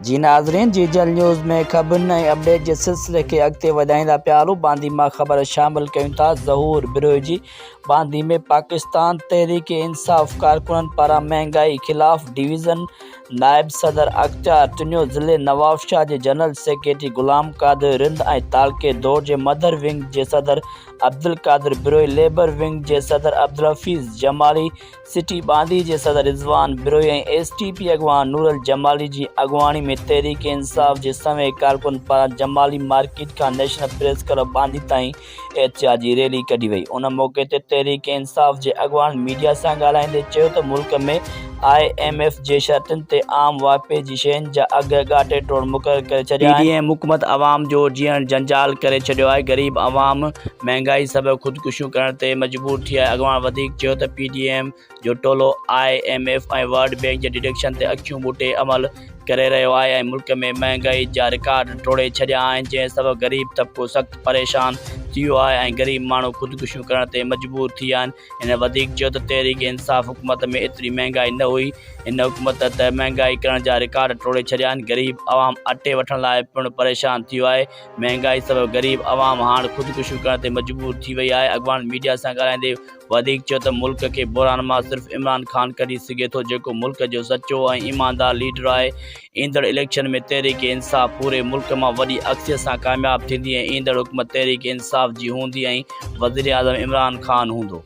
جي ناظرين جيجل نيوز ۾ خبرن ۽ اپڊيٽ جي سلسلي کي اڳتي وڌائيندا پيا هلون باندي مان خبر شامل ڪيون ٿا ظهور بروهي جي باندي ۾ پاڪستان تحريڪ انصاف ڪارڪنن پاران مهنگائي خلاف ڊويزن نائب صدر اختيار ٽنيو ضلعي نوابشاهه جي جنرل سيڪريٽري غلام قادر رند ۽ تعلقي دور جي مدر ونگ جي صدر عبدالقادر بروهي ليبر ونگ جي صدر عبدالحفيظ جمالي سٽي ٻانڌي جي صدر Rizwan Brohi ۽ S T P اڳواڻ نورل جمالي جي اڳواڻي ۾ تحريڪ انصاف جي سوين ڪارڪنن پاران جمالي مارڪيٽ کان نيشنل پريس ڪلب ٻانڌي تائين احتجاجي ريلي ڪڍي وئي. ان موقعي تي تحريڪ انصاف جي اڳواڻن ميڊيا سان ڳالهائيندي چيو ته ملڪ ۾ I M F جي شرطن تي عام واهپي جي شين جا اگهه ڳاٽي ٽوڙ مقرر ڪري ڇڏيا آهن. پي ڊي ايم حڪومت عوام جو جيئڻ جنجال ڪري ڇڏيو آهي، غريب عوام مهانگائي سبب خودڪشيون ڪرڻ تي مجبور ٿي آهي. اڳواڻ وڌيڪ چيو ته پي ڊي ايم جو ٽولو I M F ۽ world bank جي ڊڊڪشن تي اکيون ٻوٽي عمل ڪري رهيو آهي ۽ ملڪ ۾ مهانگائي جا رڪارڊ ٽوڙي ڇڏيا آهن جنهن سبب غريب طبقو سخت پريشان ٿي ويو آهي ۽ غريب ماڻهو خودڪشيون ڪرڻ تي مجبور ٿي ويا آهن. هن وڌيڪ چيو ته تحريڪ انصاف حڪومت ۾ ايتري مهانگائي نه هئي، هن حڪومت ته مهانگائي ڪرڻ جا رڪارڊ ٽوڙي ڇڏيا آهن، غريب عوام اٽي وٺڻ لاء پڻ پريشان ٿي ويو آهي، مهانگائي سبب غريب عوام هاڻ خودڪشيون ڪرڻ تي مجبور ٿي وئي آهي، اڳواڻن ميڊيا سان ڳالهائيندي وڌيڪ چيو ته ملڪ کي بحران مان صرف عمران خان ڪڍي سگهي ٿو جيڪو ملڪ جو سچو ۽ ايماندار ليڊر آهي، ايندڙ اليڪشن ۾ تحريڪ انصاف پوري ملڪ مان وڏي اڪثريت سان ڪامياب ٿيندي ۽ ايندڙ حڪومت تحريڪ انصاف جي هوندي ۽ وزيراعظم عمران خان هوندو.